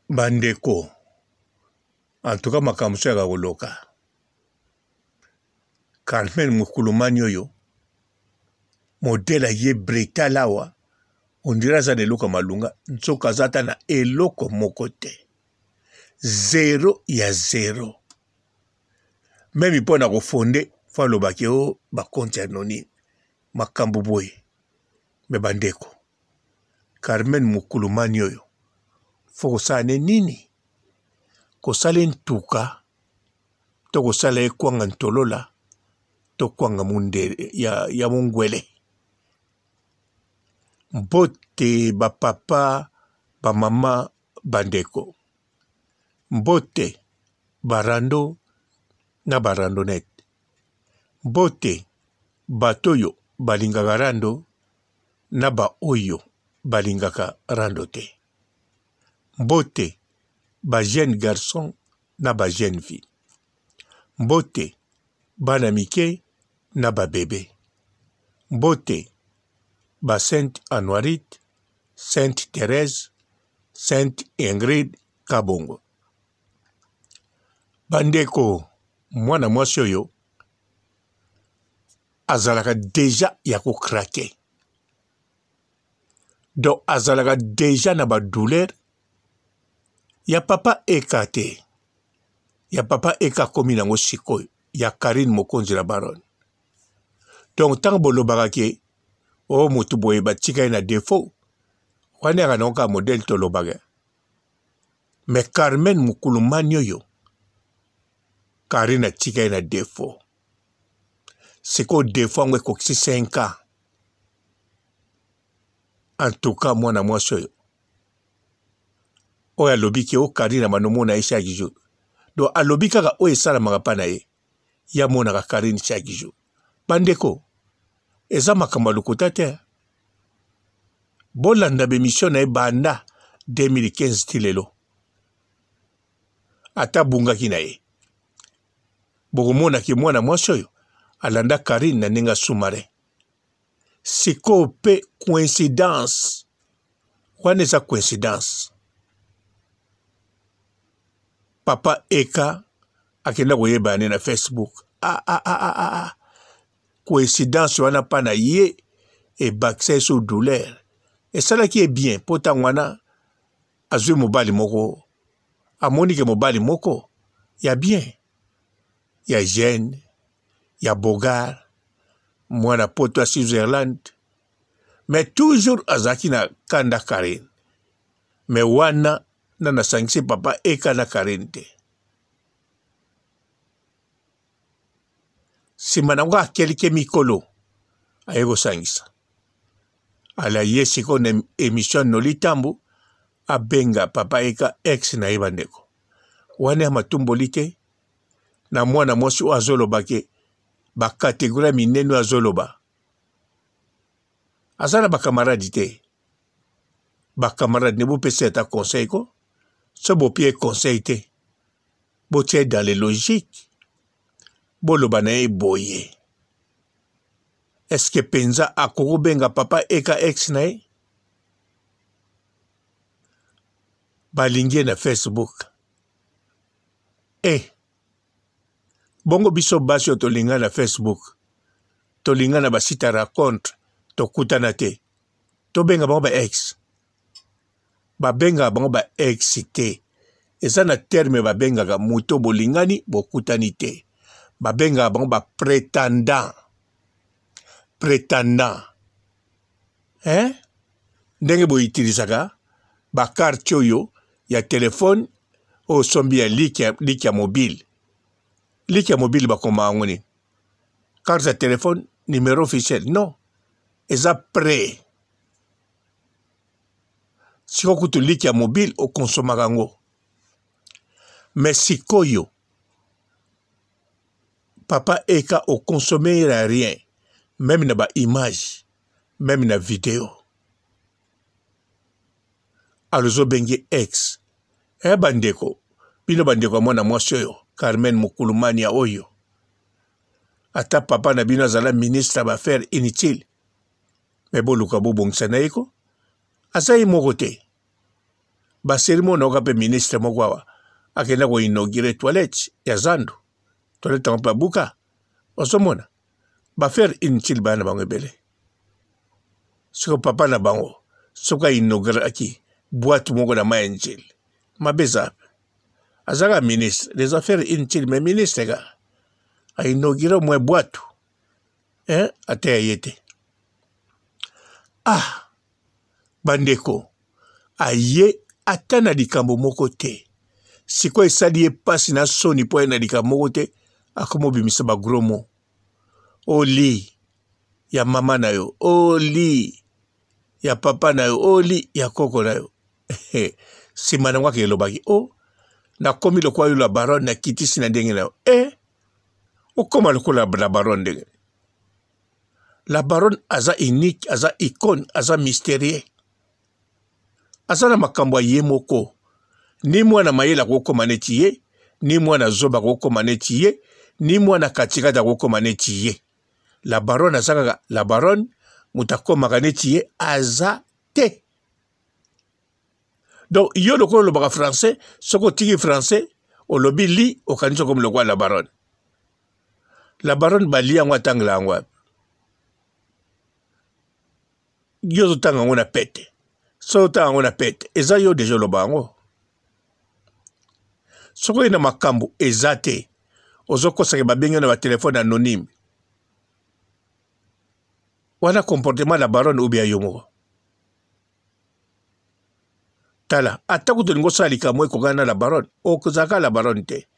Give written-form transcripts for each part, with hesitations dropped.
Ba ndeko en tout cas makambo mosusu yaka koloka. Carmen Mukulumani oyo modèle aye brutal awa on dirait aza na eloko ya malunga nzoka aza ata na eloko moko te zero ya zero meme mpo na kofonde fo alobaki o oh, bakonti anonyme makambo boye me bandeko Carmen Mukulumani oyo fo kosala ne nini? Kosala ye ntuka to kosala ye kwanga ntolola to kwanga mundele ya, ya mongwele. Mbote ba papa, ba mama, bandeko. Mbote ba rando na ba randonnette. Mbote bato oyo balingaka rando na ba oyo balingaka rando te. Mbote ba jeunes garçons na ba jeunes filles. Mbote bana mike na ba bebe. Mbote ba Sainte Anuarite, Sainte Therèse, Sainte Ingrid Kabongo. Bandeko, mwana mwasi oyo azalaka deja ya ko craquer donc azalaka deja na ba douleur ya papa eka te ya papa eka akomi nango sikoyo ya Carine Mokonzi la baronne donc ntango bolobaka ke o oh, motu boye batika ye na defaut wana yaka nango kaka modele tolobaka mais Carmen Mukulumani oyo Carine atika ye na defaut sikoyo defaut yango ekokisi 5 ans en tout cas mwana mwasi oyo oyo alobi ke o Karine abanda omona ye chaque jour donc alobi kaka oyo esalamaka mpa na ye ye amonaka Karine chaque jour bandeko eza makambo ya lokuta te bolanda bemission na ye banda 2015 ti lelo ata abungaki na ye bokomona ke mwana mwasi oyo alanda Karine na ndenge ya sous-marin. Sikoyo pe coïncidence wana eza coïncidence. Papa Eka akenda koyeba ne na Facebook. Ah, ah, ah, ah, ah. ah. Coïncidence wana pa na ye ebakisa ye so douleur. Esalaki ye bien po ntango wana azwi mobali moko amoni ke mobali moko ya bien ya jeune ya bogar mwana poto ya Switzerland mais toujours azalaki na kanda Karine mais wana na nasangisi papa eka na Karine te nsima na yango akelike mikolo aye kosangisa ala ye sikoyo na emission Noli Tambu abenga papa eka ex na ye bandeko wana ya matumboli te na mwana mwasi oyo azoloba ke bakategori ya minene oyo azoloba aza na bakamaradi te bakamaradi ne bopesa ata conseil ko so bopie conseil te botia ye dans le logique boloba na ye boye eske mpenza akoki kobenga papa eka ex na ye balingi ye na facebook e eh, bongo biso basi oyo tolinga na facebook tolinga na basite ya racontre tokutana te tobenga bango ba ex babengaka bango ba ex te eza na terme babengaka moto bolingani bokutani te babengaka bango ba pretendant pretendant hein? ndenge boutilisaka bakarte oyo ya telefone oyo osombi ya liki ya mobile liki ya mobile bakoma yango nini carte ya telefone numero officiel non eza pre sikoyo kutu liki ya mobile okonsomaka yango me sikoyo papa eka okonsome ya rien meme na ba image meme na video alozobengi ex e bandeko bino bandeko ya mwana mwasi oyo Carmen Mukulumania oyo ata papa na bino azala ministre ya baaffaire inutile me boluka bobongisa na ye ko aza ye moko te. Baseri moko nayoka mpe ministre moko awa akenda ko inaugurer toilette ya zando, toilette yango mpe abuka. Ozomona ba faire inutile baya na bango ebele. Siko papa na bango soki a inauguraki boîte moko na mai ya Njili, mabe eza azalaka ministre des affaires inutiles, mais ministre kaka a inaugure au moins boîte hein, ata ya ye te. Ah bandeko, aye ata na likambo moko te. Sikoyo esali ye mpasi na soni mpo aye na likambo moko te, akomi obimisa ba gros mots. Oli ya mama na yo, oli ya papa na yo, oli ya koko na yo. Nsima na yango ake elobaki o oh, nakomi lokola yo la baronne, nakitisi na ndenge na yo. Eh, okoma lokola la baronne ndenge La baronne aza unique, aza icone, aza mysterieux. Aza na makambo ya ye moko. Ni mwana mayele akokoma neti ye, ni mwana zoba akokoma neti ye, ni mwana katikati akokoma neti ye. La baronne aza kaka la baronne, moto akomaka neti ye aza te. Donc yo lokola olobaka français, soki otiki français, olobi li, okanisi okomi lokola la baronne. La baronne balia yango atangela yango wapi? Yo ozotanga yango na pete. Soki otanga yango na pete, eza yo deja oloba yango. Soki oye na makambo eza te, ozokosaka babengi na batelefone anonyme. Wana comportement la baronne ou bien yo moko. Tala, ata kutu olingi osala likambo ekokana na la baronne, okozalaka la baronne te.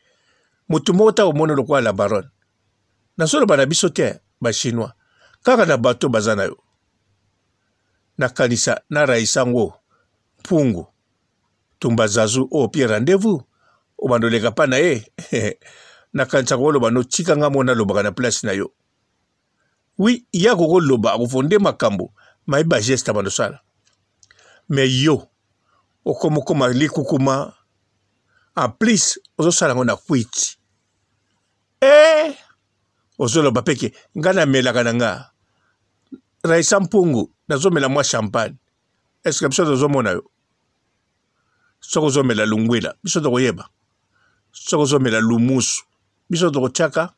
Moto moko ta omoni lokola la baronne. Nazoloba na biso te ba chinois, kaka na bato baza na yo. Nakanisa na Raissa ngo mpungu tumba zazu oyo pie rendez-vous obanda oleka pa na ye nakanisa koloba no tika nga mona alobaka na place na yo. Oui, ye akoki koloba akofonde makambo maye ba geste abanda osala. Mais yo okoma okoma likukuma en plus ozosala yango na kwiti. Eh! Ozoloba pe ke nga namelaka na nga Raissa Mpungu nazomela mwa champagne. Est-ce que biso tozomona yo? Soki ozomela lungwela biso tokoyeba. Soki ozomela lumusu biso tokotiaka.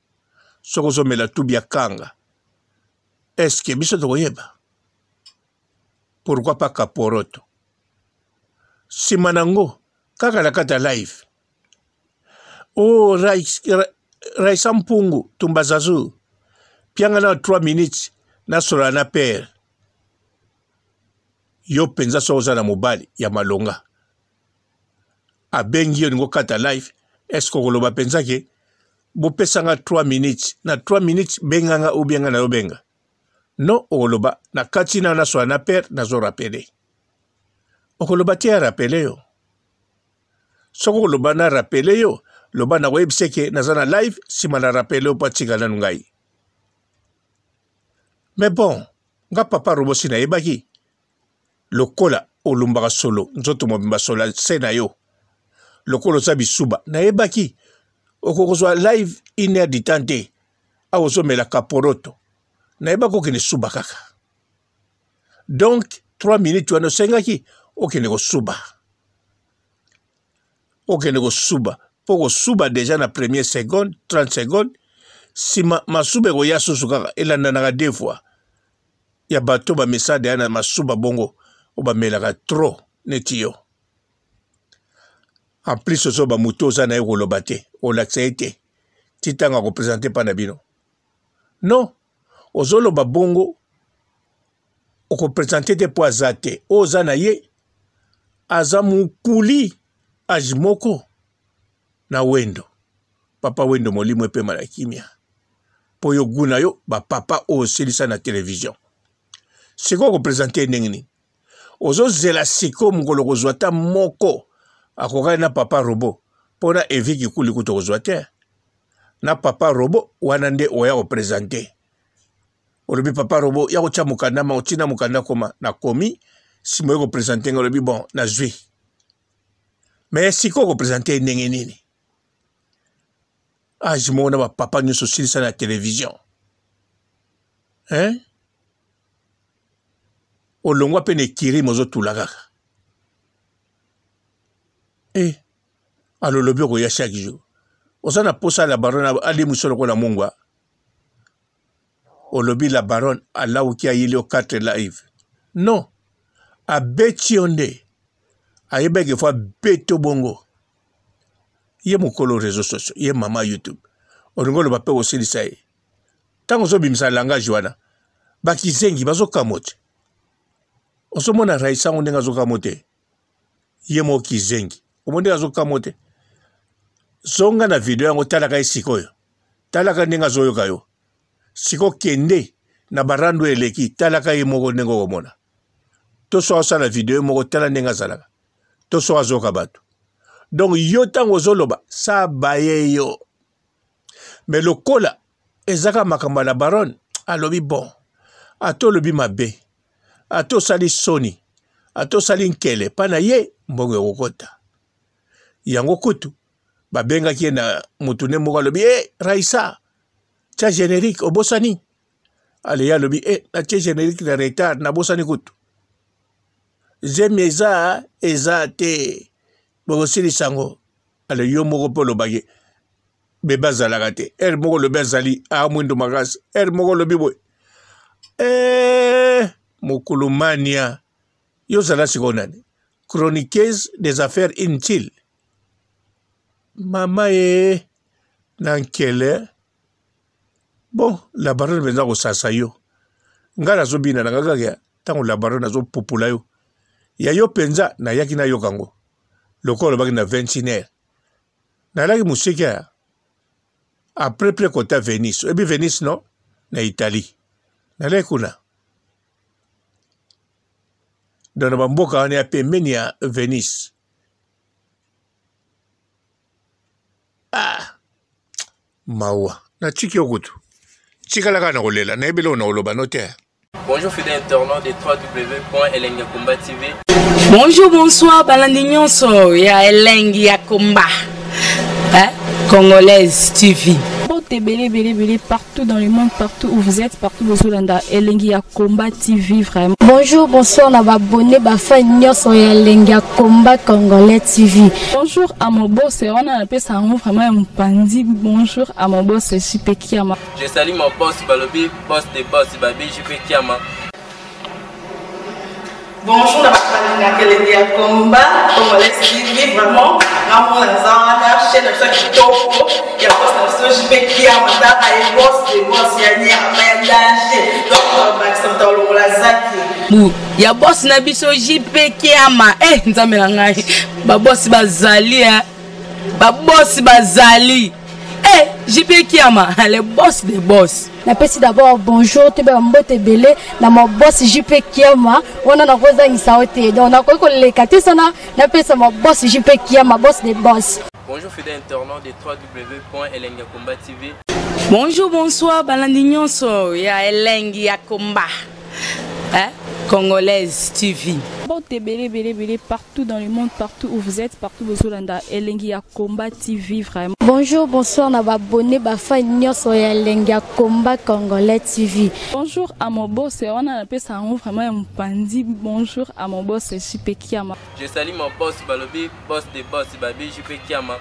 Soki ozomela tubi ya kanga est-ce que biso tokoyeba? Pourquoi pas kaporoto? Sima nango kaka na kati ya live oh, Raissa Mpungu Tumba Zazu pianga na 3 minutes nasolola na père yo mpenza soki oza na mobali ya malonga abengi yo olingi okata live eske okoloba mpenza ke bopesa nga 3 minutes na 3 minutes benga nga ou bien nga nayo benga non okoloba na kati na nasola na père nazo rapele okoloba te arapele yo soki okoloba na rapele yo loba nakoyebisa ke naza na live nsima na rapele yo mpo atika nanu ngai mais bon nga papa robosi nayebaki lokola olumbaka solo nzoto mobimba solo se na yo lokola oza bisuba nayebaki okokozwa live une heure du temps te awa ozomela kaporoto nayebaki okende suba kaka donc 3 minutes wana osengaki okende kosuba okende kosuba mpo kosuba deja na premier seconde 30 seconde nsima masuba ekoya susu kaka elandanaka deux fois ya bato bamesana deya na masuba bongo oyo bamelaka trop neti yo en plus ozoba moto oza na ye koloba te olakisa ye te ti ntango akopresente mpa na bino non ozoloba bongo okopresente te mpo aza te oyo oza na ye aza mokuli age moko na wendo papa wendo molimo epema na kimia mpo yo gu na yo bapapa oyo osilisa na television sikoyo okopresente ye ndenge nini ozozela sikoyo mokolo kozwa ata moko akokani na papa robo mpo na evi kikuli kutu okozwa te na papa robo wana nde oya kopresente olobi papa robo ya kotya mokanda ma otina mokanda koma nakomi nsima oye kopresente nga olobi bon nazwi me sikoyo okopresente ye ndenge nini age moko na bapapa nyonso osilisa na television hein? Olongwa pe na ekiri mozotula kaka. Eh, alolobi okoya chaque jour. Oza na posa la baronne alimwisa lokola mungwa. Olobi la baronne alawuki ayeli yo 4 live. Non, abeti yo nde. Ayebaki fo abeto bongo. Ye mokolo réseaux sociaux, ye mama YouTube. Olingi oloba mpe kosilisa ye. Ntango ozobimisa langage wana, bakizengi bazokamwa te. Ozomona Raissa yango ndenge azokamwa te. Ye moko kizengi. Omoni ndenge azokamwa te. Zonga na video yango talaka ye sikoyo. Talaka ndenge azoyoka yo. Siko kende na barando eleki talaka ye moko ndenge okomona. To soki asala video moko tala ndenge azalaka. To soki azoyoka bato. Donc yo ntango ozoloba sa baye yo. Mais lokola ezaka makambo ya la baronne alobi bon ata olobi mabe ata osali soni ata osali nkele mpa na ye mbongo ekokota yango kutu babengaki ye na motu nde moko alobi e hey, raisa tia générique obosani ale ye alobi e hey, natie générique na retard nabosani kutu zemi eza eza te bokosilisa yango ale yo moko mpe olobaki bebe azalaka te ere moko olobi azali a mwindo makasi ere moko olobi boye eh, mokolo mania yo ozala sikoyo nani chroniqueuse des affaires inutiles mama ye na nkele bon la baronne mpenza kosasa yo ngai nazobina na ngai kaka ntango la baronne azopupola yo ya yo mpenza nayaki nayoka yango lokola olobaki na 21 heure nalaki mosika ya après près kota Venise oyebi Venise no na Italie nalaki kuna donc na bamboka wana ya pembeni ya Venise ah mawa natiki yo kutu tikala kaka na kolela nayebi eloko na koloba no te Bonjour fidèles internautes de www.elengiyakomba TV. Bonjour, bonsoir, balandi nyonso ya Elengi ya Komba. Hein? Congolaise TV. Mbote ebele ebele ebele partout dans le monde, partout où vous êtes, partout bozolanda Elengi ya Combat TV vraiment. Bonjour, bonsoir na ba abonné ba fan nyonso ya Elengi ya Combat Congolais TV. Bonjour à mon boss, wana napesa yango vraiment ya mopanzi. Bonjour à mon boss JP Kiama. Je salue mon boss Balobi, boss de boss Babi JP Kiama. Bonjour na bato balingaka elengi ya combat congolais TV vraiment ngamona naza wana chaîne na biso ya kitoko ya boss na biso JP Kiama tala ye boss de boss ya nyama ya danger donc bakisa moto alongola zaki bu ya boss na biso JP Kiama eh nzambe na ngai ba boss bazali eh ba boss bazali eh JP Kiama le boss de boss napesi d'abord bonjour toyeba mbote ebele na ma boss JP Kiama wana nakozangisa yo te donc nakoki koleka te sana napesa ma boss JP Kiama boss de boss. Bonjour fidèles internautes de www.elengiyakomba.tv. Bonjour, bonsoir, balandi nyonso ya Elengi ya Komba. Hein? Congolaise TV. Mbote ebele ebele ebele partout dans le monde, partout où vous êtes, partout bozolanda Elengi ya Combat TV vraiment. Bonjour, bonsoir na ba abonné ba fan nyonso ya Elengi ya Combat Congolais TV. Bonjour à mon boss, wana napesa yango vraiment ya mopanzi. Bonjour à mon boss JP Kiama. Je salue mon boss Balobi, boss de boss Babi JP Kiama.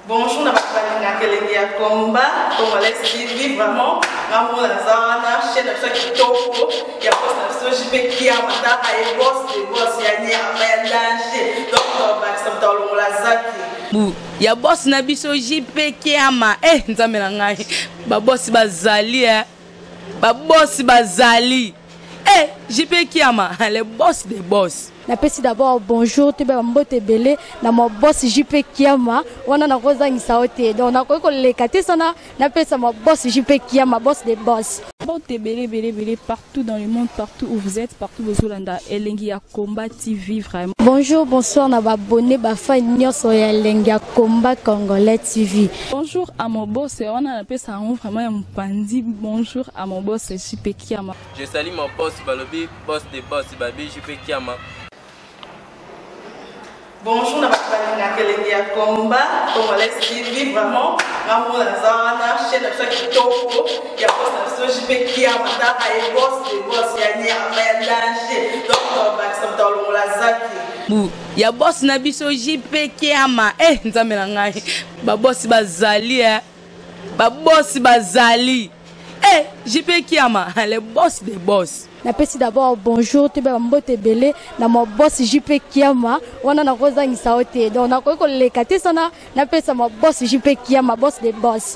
Bonjour na bato balingaka elengi ya combat congolais TV vraiment ngamona naza wana chaîne na biso ya kitoko ya boss na biso JP Kiama tala ye boss de boss ya nyama ya danger donc bakisa moto alongola zaki bu ya boss na biso JP Kiama eh nzambe na ngai ba boss bazali eh ba boss bazali eh JP Kiama le boss de boss napesi d'abord bonjour toyeba mbote ebele na ma boss JP Kiama wana nakozangisa yo te donc nakoki koleka te sana napesa ma boss JP Kiama boss de boss. Mbote ebele ebele ebele partout dans le monde, partout où vous êtes, partout bozolanda Elengi ya Combat TV vraiment. Bonjour, bonsoir na ba abonné ba fan nyonso ya Elengi ya Combat Congolais TV. Bonjour à mon boss, wana napesa yango vraiment ya mopanzi. Bonjour à mon boss JP Kiama. Je salue mon boss Balobi, boss de boss Babi JP Kiama. Bonjour na bato balingaka elengi ya combat congolais TV vraiment ngamona naza wana chaîne na biso ya kitoko ya boss na biso JP Kiama tala ye boss de boss ya nyama ya danger donc bakisa moto alongola zaki. Bu ya boss na biso JP Kiama. Eh nzambe na ngai. Ba boss bazali eh. Ba boss bazali. Eh JP Kiama, le boss des boss. Napesi d'abord bonjour toyeba bambote ebele na ma boss JP Kiama wana nakozangisa yo te, donc nakoki koleka te sana napesa ma boss JP Kiama, boss des boss.